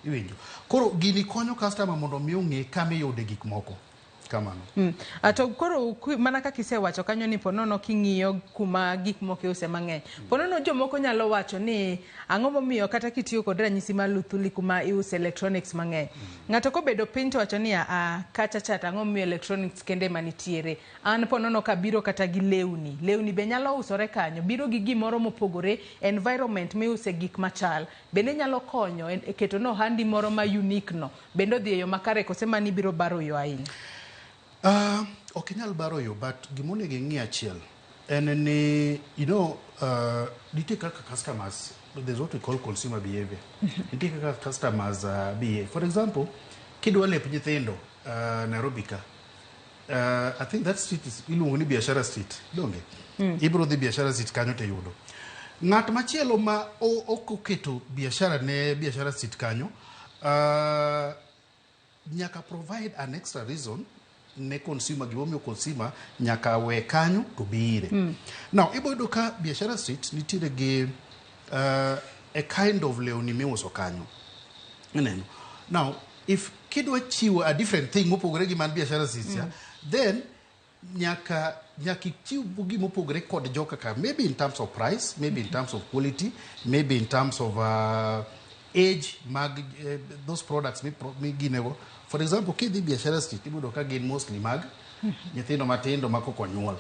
Iwinjo? Koro gini konyo customer mondo mi ong'e kama iyude gik moko. Kamano. To koro mana kaka isewacho kanyo ni ponono king'iyo kuma gik moko iuse mang'eny. Ponono jomoko nyalo wacho ni ang'o momiyo kata kitiyo kod ranyisi mar Luthuli kuma iuse electronics mang'eny. Ng'ato kobedo piny to wacho ni a kacha cha to ang'o momiyo electronics kende ema nitiere. An ponono kabiro kata gi lewni. Lewni be nyalo usore kanyo. Biro gi gimoro mopogore, environment miuse gik machal. Bende nyalo konyo e keto no ohandi moro ma unique no. Bende odhi e yo makare kose mani biro baro yo ahinya? Ok inyal baro yo, but gimonego ing'i achiel en ni nitie kaka customers, there's what we call consumer behavior. Nitie kaka customers behave. For example, kidwa lep nyithindo Nairobi ka, I think that street is iluongo ni Biashara Street, donge? Ibiro dhi Biashara Street kanyo to iyudo. Ng'at machielo ma ok oketo biashara ne Biashara Street kanyo, nyaka provide an extra reason ne consumer, gimomiyo consumer nyaka we kanyo to bi ire. Now, ibo yudo ka Biashara Street nitiere gi a kind of lewni miuso kanyo. Ineno? Now, if kidwa chiwo a different thing mopogore gi man Biashara Street cha, then nyaka ichiw gimopogore kod joka ka, maybe in terms of price, maybe in terms of quality, maybe in terms of age mag those products miginego. For example, kidhi Biashara Street, ibiro ka gin mostly mag nyithindo matindo ma kok onyuol.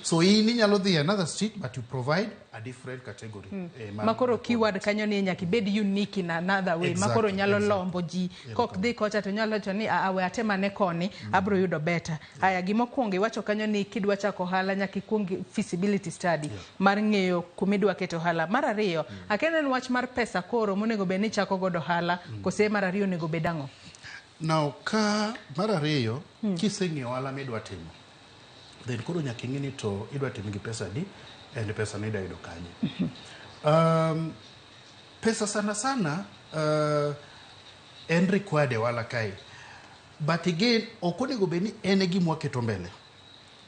So in inyalo dhi another street, but you provide a different category Makoro keyword kanyo ni nyaka ibed unique in another way. Makoro nyalo lombo ji. Kok dhi kocha to nyalo wacho ni a we atem ane koni, abro yudo better. Aya, gimokwongo iwacho kanyo ni kidwa chako ohala nyaka ikuong feasibility study mar ng'eyo kumidwa keto ohala. Mar ariyo, akia en wach mar pesa koro monego bed ni ichako godo ohala, kose mar ariyo onego bed ang'o? Now, ka mar ariyo, kiseng'eyo ohala midwa timo, then koro nyaka ing'e ni to idwa timo gi pesa adi, and pesa no idwa yudo kanye. Pesa sana sana en required e ohala kae. But again, ok onego bed ni en e gima waketo mbele.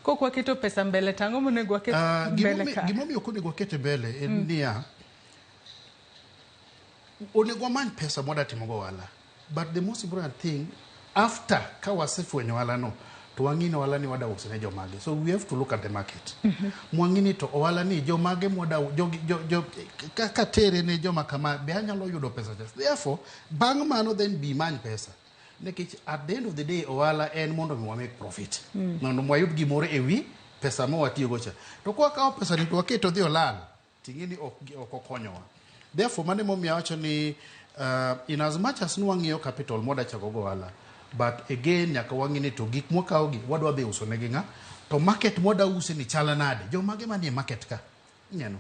Kok waketo pesa mbele, to ang'o monego waket mbele ka? Gimomiyo ok onego wakete mbele en niya, onego wamany pesa mwadwa timo go ohala. But the most important thing, after ka wasefwenyo ohala no, to wang'i ni ohala ni wada uso ne jomage. So we have to look at the market. Mwang'i ni to ohala ni jomage mwada, jo, jo, jo, ka tere ne joma kama, be anyalo yudo pesa cha. Therefore, bang' mano then bi many pesa. Nikech at the end of the day, ohala en mondo mi wa make profit. Mondo wayud gimoro ewi pesa ma watiyogo cha. To kwa kawo pesa ni to waketo dhi olal, ting'e ni ok okonyowa. Therefore, mano emomiyo awacho ni in as much as nwang'iyo capital mwada chako go ohala, but again nyaka wang'i ni to gik mwakawo gi wadwa dhi uso negi ng'a, to market mwada use ni chal nade, jomage manie market ka. Ineno?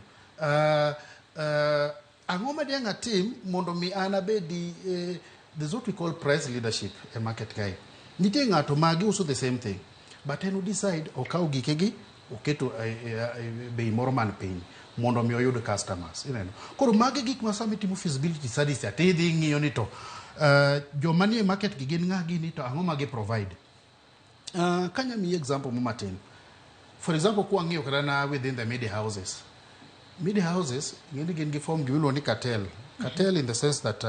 Ang'o ma diang' atim mondo mi an abedi there's what we call price leadership e market kae. Nitie ng'ato ma giuso the same thing, but en o decide okaw gikegi oketo bei moro man piny mondo mi oyud customers. Ineno? Koro magi gik ma sama itimo feasibility studies cha tidhi ing'iyo ni to joma nie market gi gin ng'a gini, to ang'o ma gi provide. Kanya miyi example mo matin. For example, kwang'iyo kata na within the media houses. Media houses ng'eni gin gi form gimiluongo ni cartel. Cartel in the sense that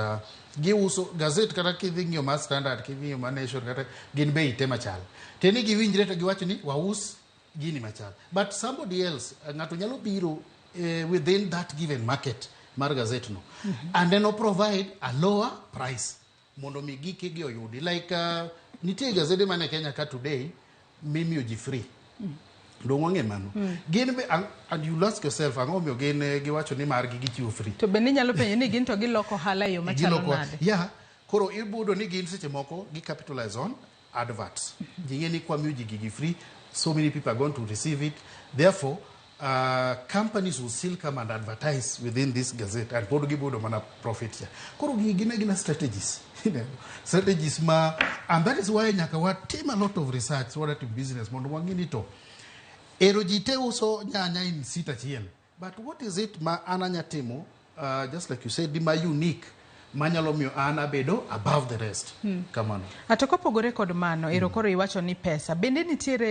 giuso gazette, kata kidhi ng'iyo mar Standard, kidhi ng'iyo mar Nation, kata gin bei te machal. Te ni giwinjre to giwacho ni waus gini machal. But somebody else, ng'ato nyalo biro within that given market mar gazette no. And then o provide a lower price mondo mi gike gi oyudi. Like nitie gazede mane Kenya ka today mimiyo ji free. Dong wang'e mano. Gin be, and you ask yourself, ang'o momiyo gin giwacho ni margi gichiwo free? To bende inyalo penjo ni gin to giloko ohala e yo machalo nade? Yeah, koro ibudo ni gin seche moko gi capitalize on adverts. Ging'e ni kwamiyo ji gigi free, so many people are going to receive it. Therefore, companies will still come and advertise within this gazette and pod gibudo mana profit cha. Koro gigi gin agina strategies. Strategies ma, and that is why nyaka watim a lot of research wada tim business mondo wang'e ni to ero ji te uso nyanya in seat achiel. But what is it ma an anya timo, just like you said, ma unique manyalo miyo an abedo above the rest. Kamano. Ato kopogore kod mano, ero koro iwacho ni pesa. Bende nitiere